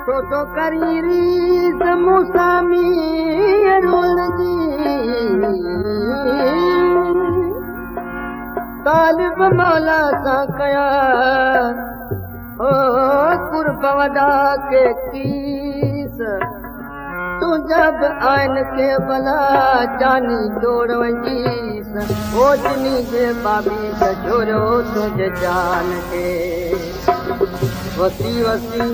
ڇو ٿو ڪرين ريس مون سان مينهن روئڻ جي؟ طالب مولا سان ڪيا او قرب وڏا ڪي ڪيس، تنهنجا به آهن ڪي ڀلا جاني جوڙ وڃيس. او جني جي بابي ڇوريو تنهنجي جان کي. وسي وسي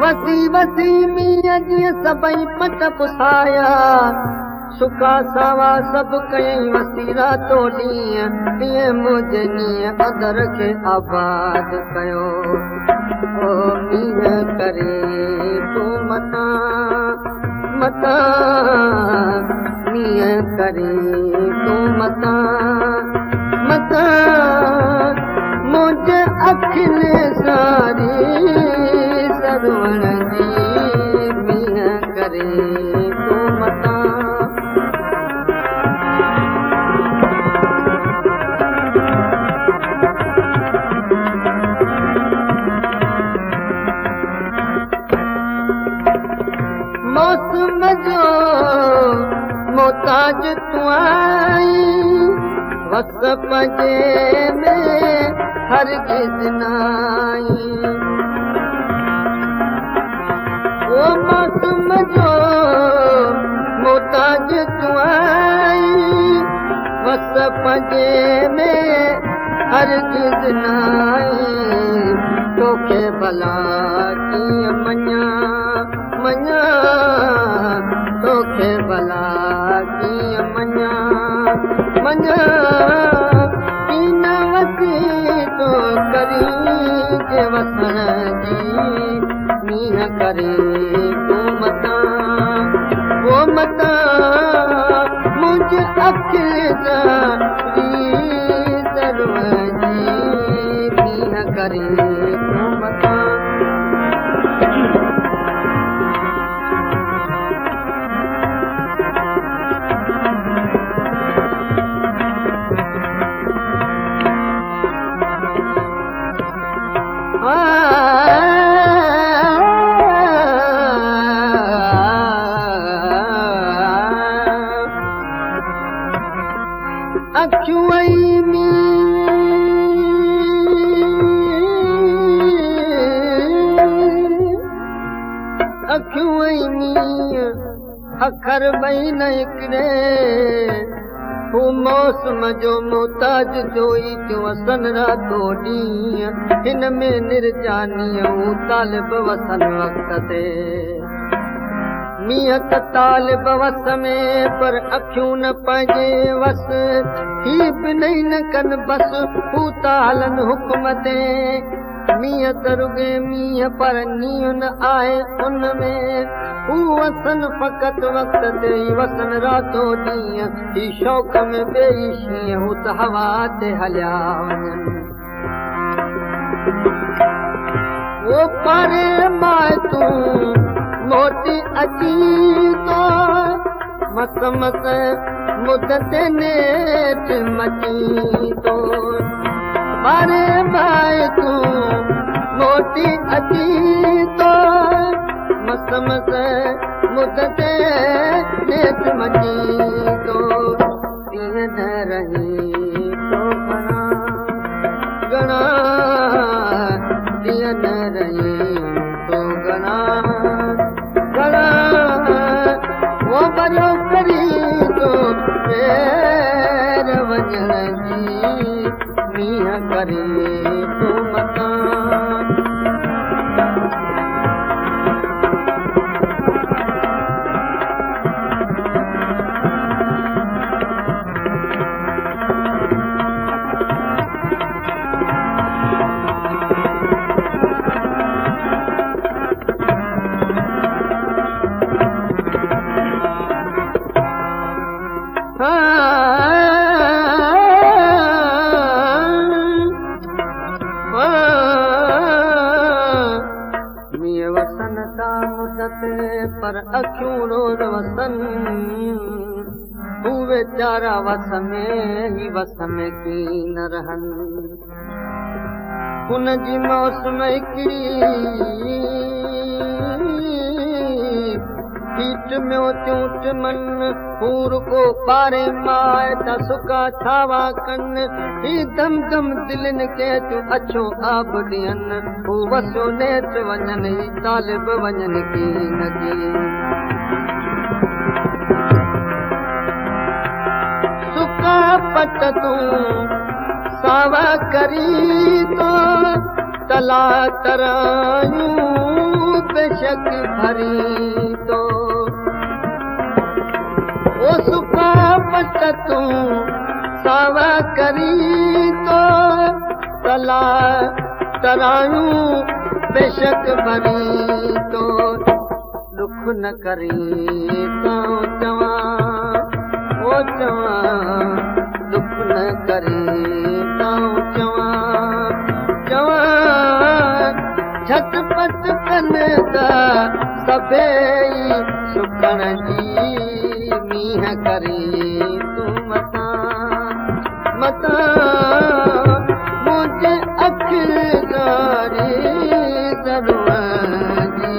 وسي وسي مينهن جيئن سڀئي پٽ پسايا، سڪا ساوا سڀ ڪيئين وسي راتو ڏينهن، تيئن منهنجي نينهن اندر کي آباد ڪيو. او مينهن ڪري تون متان متان، مينهن ڪري تون متان متان، منهنجي اکين ساري سروڻ جي، مينهن ڪري تون متان. موسم جو محتاج تون آئين، وس پنهنجي ۾ هرگز نه آئين. او موسم جو محتاج تون آئين، وس پنهنجي ۾ هرگز نه آئين. توکي ڀلا ڪيئن مڃان مڃان، توکي ڀلا ڪيئن مڃان مڃان، ڪين وسي تو ڪرين جي وسڻ جي، مينهن ڪري تون متان او متان، منهنجي اکين سان جي، مينهن ڪري تون متان. اکيون اکيون مينهن اکر ٻئي نه هڪڙي، هو موسم جو محتاج ٿيو ئي ٿيو وسن راتو ڏينهن، هن ۾ نرجاني هو طالب وسن وقت تي. مينهن ته طالب وس ۾، پر اکيون نه پنهنجي وس، هي به نه ڪن بس، هو ته هلن حڪم تي. مينهن ته رڳي مينهن، پر نينهن نه آهي ان ۾، هو وسن فقط وقت تي ئي وسن راتو ڏينهن، هي شوق ۾ ٻئي شينهن، هو ته هوا تي هليا وڃن. او پري مان تون موٽي اچي ٿو، مس مس مدت نيٺ مچي ٿو. پري مان تون موٽي اچي ٿو، مس مس مدت نيٺ مچي ٿو. تيئن نه رهي ٿو گهڻا گهڻا، تيئن نه رهي ٿو گهڻا گهڻا، او برو ڪري ٿو پير وڃڻ جي، مينهن ڪري تون متان. ست پر अखियूं रोज़ वसनि। हू वीचारा वस में ही वस में की न रहनि। हुनजी मौसम हिकिड़ी हीट में चूट मन हूर को ॿारे माए त सुका छावा कनि। ही दम दम दिलनि खे तूं अछो आब ॾियनि, हू वसो नेठ वञनि, ही तालिब वञनि की न की। सुका पट तूं सावा करी तो तला तरायूं बेशक भरी तो। ओ सुका पट तूं सावा करी तो तला तरायूं बेशक भरी तो। दुख न करी तो चवां ओ चवां, दुख न करी तो चवां चवां। झटपट कन त सभई सुखण जी मींहुं करी तूं मतां मतां मुंहिंजे अखि ॻारी ज़रूर जी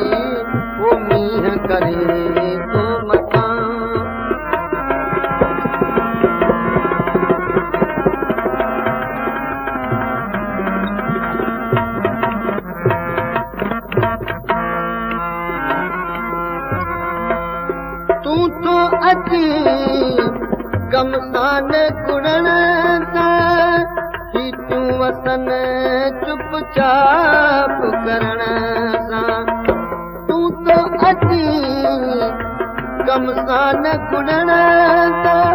ओ मींहुं करी तूं मतां। तूं थो अची गम सां कुड़ण सां, हीटूं वसनि चुपचाप करण सां। तूं थो अची गम सां कुड़ण सां,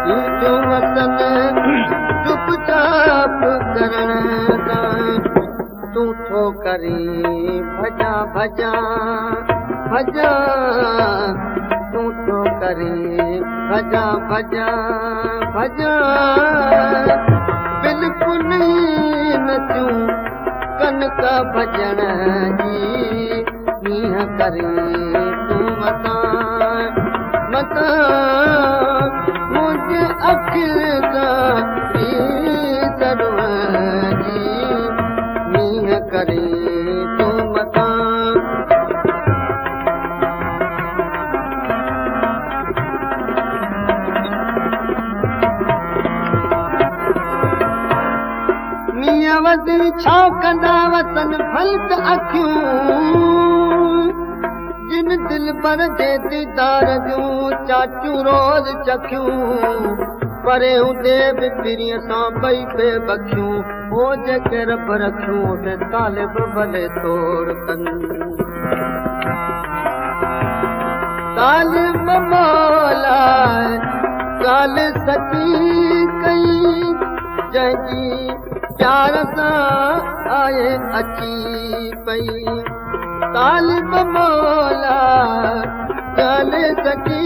हीटूं वसनि चुपचाप करण सां। तूं थो करी भॼा भॼा भॼा, तूं थो करी भॼा भॼा भॼा। बिल्कुल न थियूं कनक भॼण जी मींहुं करी तूं मतां मतां मुंहिंजे अखि जी मींहुं करी तूं मतां। छा कंदा वतन फल त अखियूं, जिन दिल पर जे दीदार जूं चाचूं रोज़ चखियूं। परे हूंदे बि पीरीअ सां ॿई पे बखियूं, हो जेके रब रखियूं ते तालिब भले तोड़ कनि। तालिब मौला ॻाल्हि सची कई, जंहिंजी प्यार सां आए अची पई। तालिब मौला ॻाल्हि सची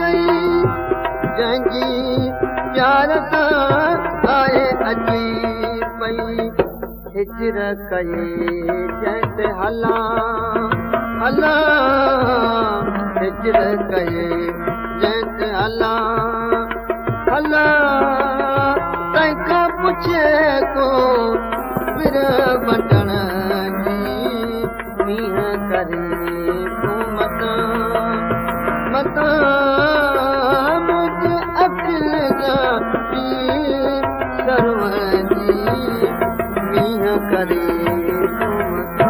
कई, जंहिंजी प्यार सां आए अची पई। हिजर कई जंहिं ते हलां हलां, हिजर कई जंहिं ते हलां हलां। तंहिंखां पुछे को विर वञण जी मींहुं करी तूं मतां मतां मुंहिंजे अखि जी मींहुं करी तूं मतां।